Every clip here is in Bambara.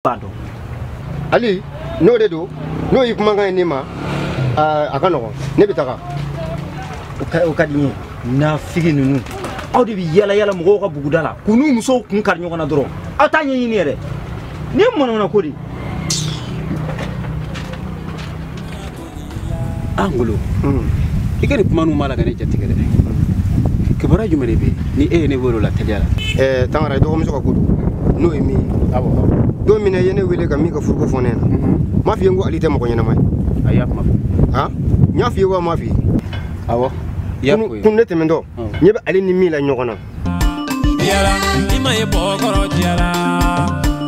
B'a dɔn. Ali n'o de don n'o y'i kumakan ye ne ma a ka nɔgɔn ne bɛ taga. O ka di n ye nafigi ninnu aw de bɛ yala yala mɔgɔw ka buguda la k'u n'u musow kun kari ɲɔgɔn na dɔrɔn aw t'a ɲɛɲini yɛrɛ nin ye manamana ko de ye. Ah Ngolo i ka nin kuma ninnu b'a la ka ne jatigɛ dɛ kibaruya jumɛn de bɛ yen ni e ye ne wele o la teliya la. Tangara i dɔgɔmuso ka ko don n'o ye min ye. Awɔ. Don min na i ye ne wele ka min ka furuko fɔ ne ɲɛna n m'a f'i ye n ko Ali tɛ mɔgɔ ɲɛnama ye. A y'a kuma fɔ. Han n y'a f'i ye wa n m'a f'i ye. Awɔ. I y'a fɔ ye. Kun ne tɛmɛntɔ n ɲɛ bɛ Ali ni min la ɲɔgɔn na. Diyara i ma ye bɔkɔrɔ diyara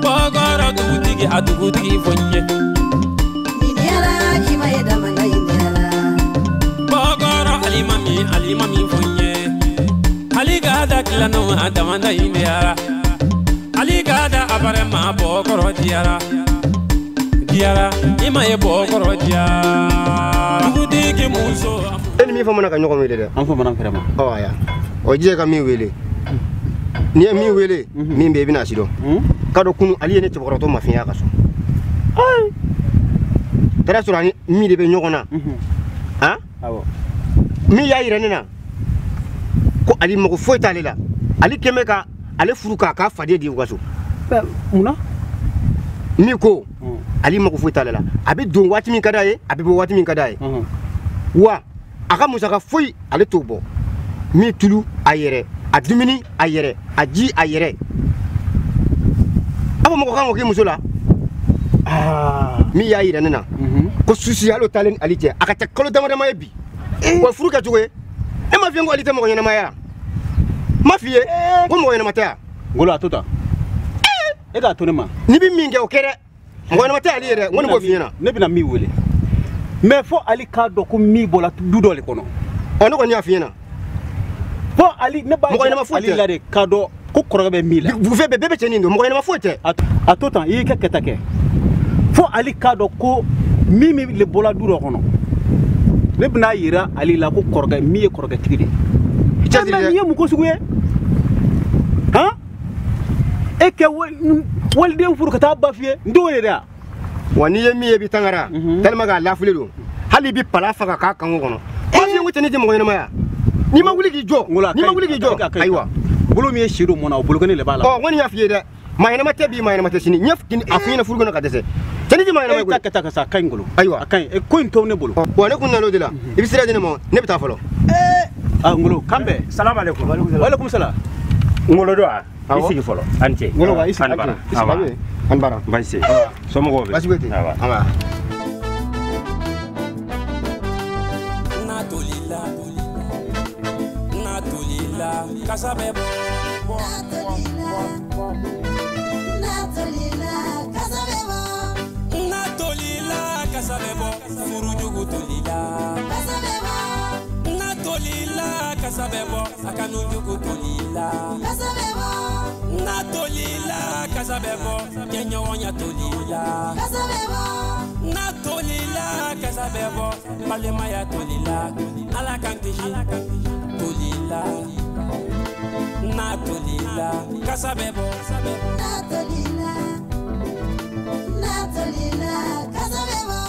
bɔkɔrɔ dugutigi a dugutigi fɔ n ye. Diyara i ma ye damanda in diyara. Bɔkɔrɔ alimami alimami fɔ n ye. Ali ka da tilanɔ a damanda in diyara. Ali ka da apare ma bɔkɔrɔ diyara. Diyara i ma ye bɔkɔrɔ diyara. Dugutigi muso. E ni min fɔ mana ka ɲɔgɔn wele dɛ. An fɔ mana fɛrɛ ma. Ɔ aya ɔ jija ka min wele. N'i ye min wele min bɛ yen i bɛna si dɔn. K'a dɔn kunun Ali ye ne cɛbakɔrɔtɔ mafiɲɛya ka so. Taara sɔrɔ ani min de bɛ ɲɔgɔn na. Han? Awɔ. Min y'a yira ne na ko Ali mago foyi t'ale la. Ali kɛn bɛ ka ale furu k'a k'a faden di u ka so. Munna? Min ko Ali mago foyi t'ale la. A bɛ don waati min ka d'a ye, a bɛ bɔ waati min ka d'a ye. Wa a ka musaka foyi ale t'o bɔ. Min tulu a yɛrɛ, a dumuni a yɛrɛ, a ji a yɛrɛ. A fɔ mɔgɔ kan k'o k'i muso la. Min y'a yira ne na ko susi hali o taalen ni Ali cɛ a ka ca kalo dama dama ye bi. Wa furu kɛcogo ye ne ma f'i ye ko Ali tɛ mɔgɔ ɲɛnama ye wa? N ma f'i ye ko mɔgɔ ɲɛnama tɛ wa? Ngolo a to tan. E k'a to ne ma. N'i bɛ min kɛ o kɛ dɛ. Mɔgɔ ɲɛnama tɛ Ali ye dɛ. N kɔni b'o f'i ɲɛna. Ne bɛna min wele. Mais fo Ali k'a dɔn ko min bɔra du dɔ de kɔnɔ. Ɔ ne kɔni y'a f'i ɲɛna. Fo Ali ne b'a yira Ali la de k'a dɔn ko kɔrɔkɛ bɛ min la. Bugufɛ bɛɛ bɛ cɛnin don mɔgɔ ɲɛnama foyi tɛ. A to tan i y'i kɛ kɛta kɛ. Fo Ali k'a dɔn ko min le bɔra du dɔ kɔnɔ. Ne bɛna yira Ali la ko kɔrɔkɛ min ye kɔrɔkɛtigi de ye. Cɛsiri dɛ. Nin ye mun ko sugu ye? Han? E kɛ waliden furu ka taa ba f'i ye n t'o ye dɛ. Wa n'i ye min ye i bɛ Tangara tellement k'a lafuli don hali i bɛ pala faga k'a kango kɔnɔ. N m'a f'i ye ko cɛnin tɛ mɔgɔ ɲɛnama ye wa? N'i ma wuli k'i jɔ n'i ma wuli k'i jɔ ayiwa. Bolo min ye si don mɔn na o bolo kelen de b'a la. Ɔ n kɔni y'a f'i ye dɛ maa ɲɛnama tɛ bi maa ɲɛnama tɛ sini n ye a f'i ɲɛna furu kɔnɔ ka dɛsɛ. Cɛnin tɛ maa ɲɛnama ye koyi. E ta kɛta ka sa a ka ɲi Ngolo. Ayiwa a ka ɲi ko in to ne bolo. Wa ne kun nana o de la i bɛ sira di ne ma ne bɛ taa fɔlɔ. Ah Ngolo kan bɛn. Salamu aleykum. Walekum salam. Ngolo don wa? I sigi fɔlɔ. A ni ce. Ngolo wa i sigi. An bara. An bara. Baasi tɛ. Somɔgɔw bɛ? Baasi foyi tɛ. Awa. N'a tolila n'a tolila kasa bɛ bɔ. N'a tolila kasa bɛ bɔ. N'a tolila kasa bɛ bɔ furujugu tolila. Kasa bɛ bɔ. N'a tolila kasa bɛ bɔ a kanujugu tolila. Kasa bɛ bɔ. N'a tolila kasa bɛ bɔ jɛɲɔgɔnya tolila. Kasa bɛ bɔ. N'a tolila kasa bɛ bɔ balimaya tolila Ala k'an kisi tolila. N'a tolila kasa bɛ bɔ. N'a tolila n'a tolila kasa bɛ bɔ.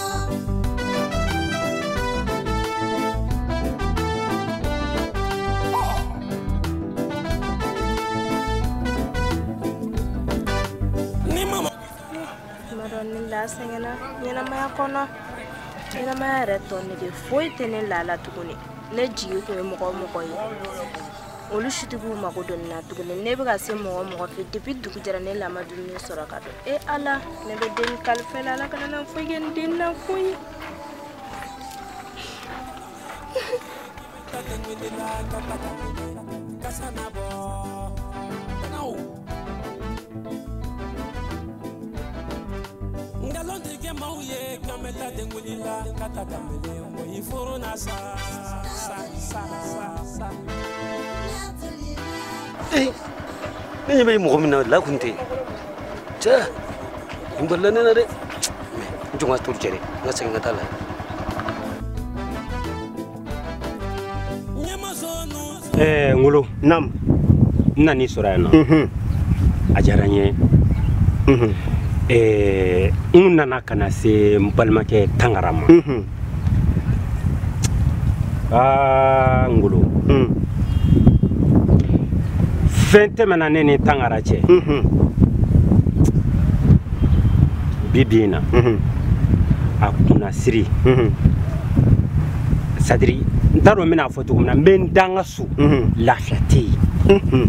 Ni ma Tuma dɔ ni la sɛgɛnna ɲɛnamaya kɔnɔ ɲɛnamaya yɛrɛ tɔ nege foyi tɛ ne la la tuguni ne jigi kun ye mɔgɔ o mɔgɔ ye olu si tigiw mako don ne na tuguni ne bɛ ka se mɔgɔ o mɔgɔ fɛ depuis dugu jɛra ne la ma dumuni sɔrɔ ka dun e Ala ne bɛ den kalifa la Ala kana na foyi kɛ n den na foyi. Nkalon tigɛ maaw ye k'an bɛ taa denkuli la ka taa kanbele o i furu na sa sa sa sa sa. Ne ɲɛ bɛ mɔgɔ min na la kun tɛ cɛ nin balila ne na dɛ n jɔ n ka turu cɛ dɛ n ka segin ka taa la. Ngolo. Naam. N nan'i sɔrɔ yan nɔ. A diyara n ye. N nana ka na se n balimakɛ Tangara ma. Aa Ngolo. Fɛn tɛmɛna ne ni Tangara cɛ. Bi bi in na. A kunnasiri. C'est-à-dire n t'a dɔn n bɛna fɔ cogo min na n bɛ n da n ka so. Lafiya tɛ yen.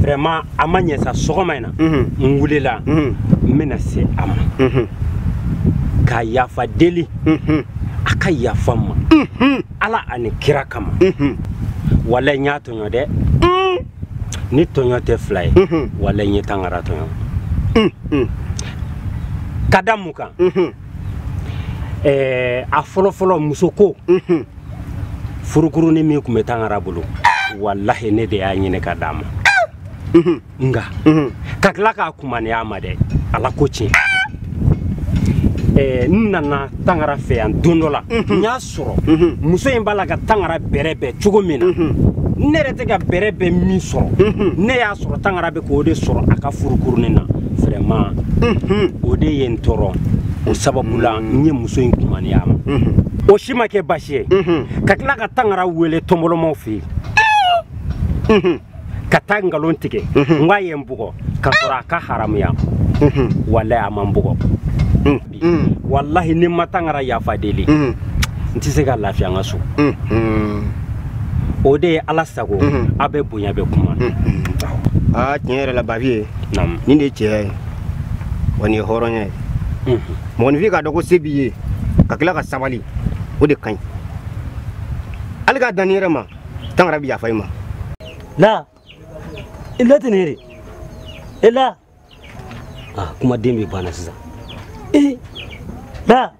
Vraiment a ma ɲɛ sa sɔgɔma in na. N wulila n bɛna se a ma. Ka yafa deli. A ka yafa n ma. Ala ani kira kama. Walayi n y'a tɔɲɔ dɛ. Ni tɔɲɔ tɛ fila ye. Walayi n ye Tangara tɔɲɔ. Ka da mun kan. A fɔlɔfɔlɔ muso ko. Furukurunin min tun bɛ Tangara bolo. Walahi ne de y'a ɲini ka d'a ma. Nka ka tila k'a kumaniya a ma dɛ ala ko tiɲɛ. N nana Tangara fɛ yan don dɔ la n y'a sɔrɔ muso in b'a la ka Tangara bɛrɛ bɛn cogo min na ne yɛrɛ tɛ ka bɛrɛ bɛn min sɔrɔ ne y'a sɔrɔ Tangara bɛ k'o de sɔrɔ a ka furukurunin na vraiment o de ye n tɔɔrɔ o sababu la n ye muso in kumaniya a ma o si ma kɛ baasi ye ka tila ka Tangara wele tɔnbɔlɔmaw fɛ yen ka taa nkalon tigɛ n k'a ye n bugɔ ka sɔrɔ a ka haramuya walayi a ma n bugɔ walahi ni ma Tangara yafa deli n tɛ se ka lafiya n ka so o de ye ala sago a bɛ bonya bɛ kuma. Aa tiɲɛ yɛrɛ la Bafiye nin de ye cɛya ye wa nin ye hɔrɔnya ye mɔgɔninfin k'a dɔn ko se b'i ye ka tila ka sabali o de ka ɲi hali k'a dan nin yɛrɛ ma Tangara bɛ yafa i ma. La ila tɛ nin ye de la ah kumaden bɛ banna sisan la.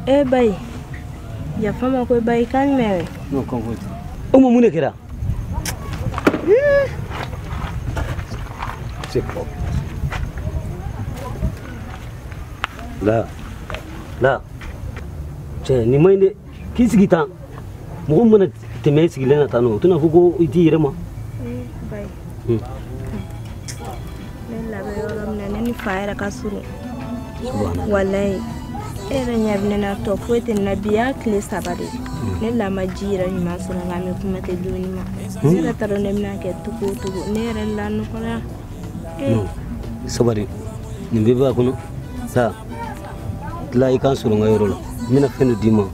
E bayi yafa ma ko bayi kan mɛn. N'o kan foyi tɛ. O ma mun de kɛra. C'est pas. La la cɛ nin man ɲi dɛ k'i sigi tan mɔgɔ mana tɛmɛ e sigilen na tan nɔ o tɛna fɔ ko i t'i yɛrɛ ma. Bayi ne labɛn yɔrɔ min na ne ni fa yɛrɛ ka surun walayi e yɛrɛ ɲɛ bɛ ne na tɔ foyi tɛ ne na bi y'a tile 3 de ne la ma ji yɛrɛ ɲuman sɔrɔ nka mɛ kuma tɛ dumuni ma ne yɛrɛ t'a dɔn ne bɛna kɛ cogo o cogo ne yɛrɛ la nɔgɔya. Sabari nin bɛɛ b'a kɔnɔ sa tila i k'an sɔrɔ n ka yɔrɔ la n bɛna fɛn dɔ d'i ma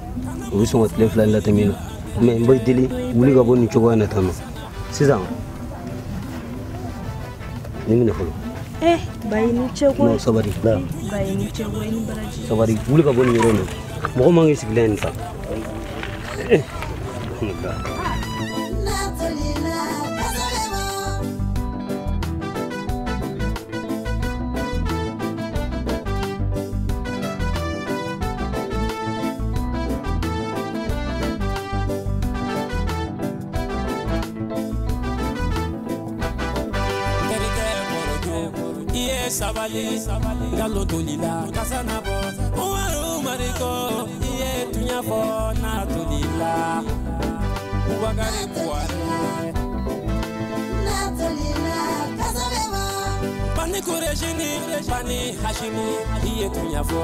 o bɛ sɔn ka tile 2 latɛmɛ na mɛ n b'i deli wuli ka bɔ nin cogoya in na tan nɔ sisan nin minɛ fɔlɔ. Bayi ni ce koyi. Non sabari la. Bayi ni ce koyi ni baraji. Sabari wuli ka bɔ nin yɔrɔ in na mɔgɔ man k'i sigilen nin ta. Sabali nkalon tolila kasa na bɔ Umaru Mariko i ye tunya fɔ n'a tolila Bubakari Buware n'a tolila kasa bɛ bɔ Bani Kurejini Bani Hashimi i ye tunya fɔ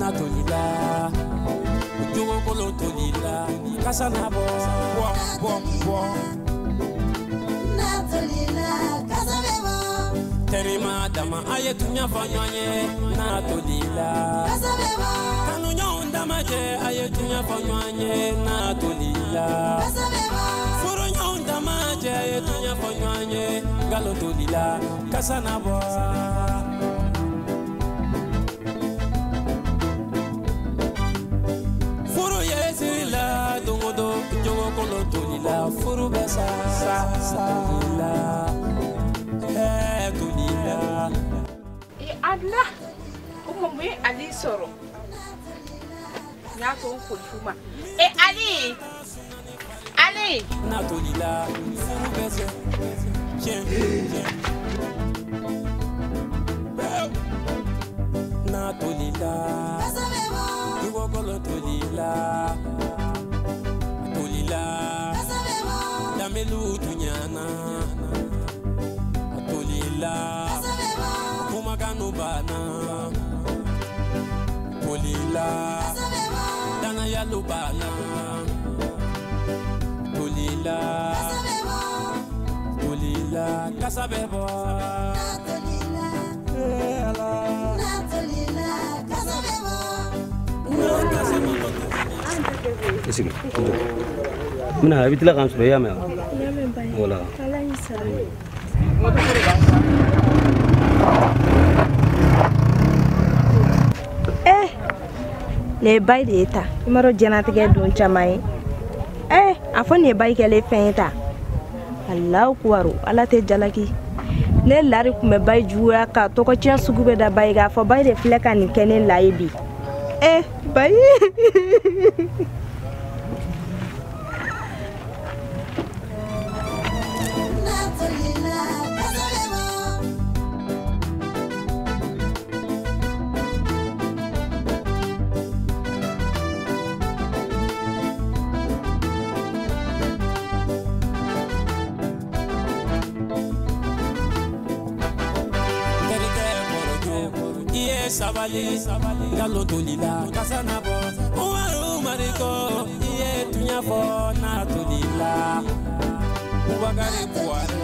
n'a tolila Jogokolon tolila kasa na bɔ bɔ bɔ bɔ n'a tolila kasa bɛ bɔ Terima dama a ye tunya fɔ ɲɔgɔn ye n'a tolila kanu ɲɔgɔn dama cɛ a ye tunya fɔ ɲɔgɔn ye n'a tolila furu ɲɔgɔn dama cɛ a ye tunya fɔ ɲɔgɔn ye nkalon tolila kasa na bɔ. Furu ye siri la don o don jogokolon tolila furu bɛ sa sa sa tolila. Allah kuma mu ye Ali sɔrɔ n y'a to n kolifu ma e Ali Ali. N'a tolila furu bɛ se tiɲɛ tiɲɛ. N'a tolila dugukolo tolila a tolila lamɛnlu tun ɲana a tolila. Kanu bana tolila danaya lo bana tolila tolila kasa bɛ bɔ ala tolila kasa bɛ bɔ. Sigi n bɛna i bɛ tila k'an sɔrɔ i y'a mɛn wa? Voilà. Ala y'i sara. Eh, nin ye bayi de ye ta. I m'a dɔn diɲɛlatigɛ don caman ye. Eh, a fɔ nin ye bayi kɛlen fɛn ye ta. Alahu kuwaru, Ala tɛ jalaki. Ne lari tun bɛ bayi juguya ka tɔgɔ tiɲɛ sugu bɛɛ da bayi k'a fɔ bayi de filɛ ka nin kɛ ne la ye bi. Eh, bayi. Sabali nkalon tolila kasa na bɔ Umaru Mariko i ye tunya fɔ n'a tolila Bubakari Buware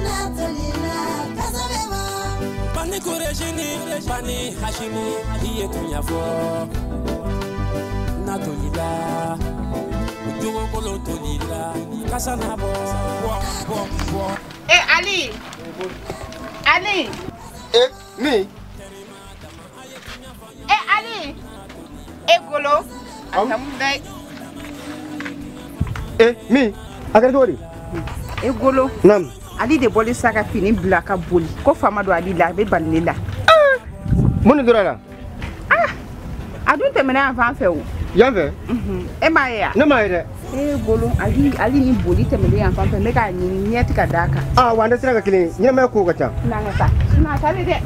n'a tolila kasa bɛ bɔ Bani Kurejini Bani Hashimi i ye tunya fɔ n'a tolila Jogokolon tolila kasa na bɔ bɔ bɔ bɔ. Eh Ali Ali. Eh, min? Eh, Ali! Eh, Golo! Alhamdulillah. Eh, min? A kɛra cogo di? Eh, Golo. Naamu. Ali de bɔlen sa ka fini bila ka boli. Ko faama don Ali la, a bɛ bali ne la. Mun de donna a la? Ah! A dun tɛmɛna yan fan fɛ o. Yan fɛ? E m'a ye wa? Ne m'a ye dɛ. Eh, Golo, Ali ni boli tɛmɛlen yan fan fɛ, ne k'a ɲini ɲɛ tɛ ka d'a kan. Ah, wa an tɛ sira ka kelen ye. Ɲɛnamaya kow ka ca. N'an ka taa. Sinon a taalen dɛ.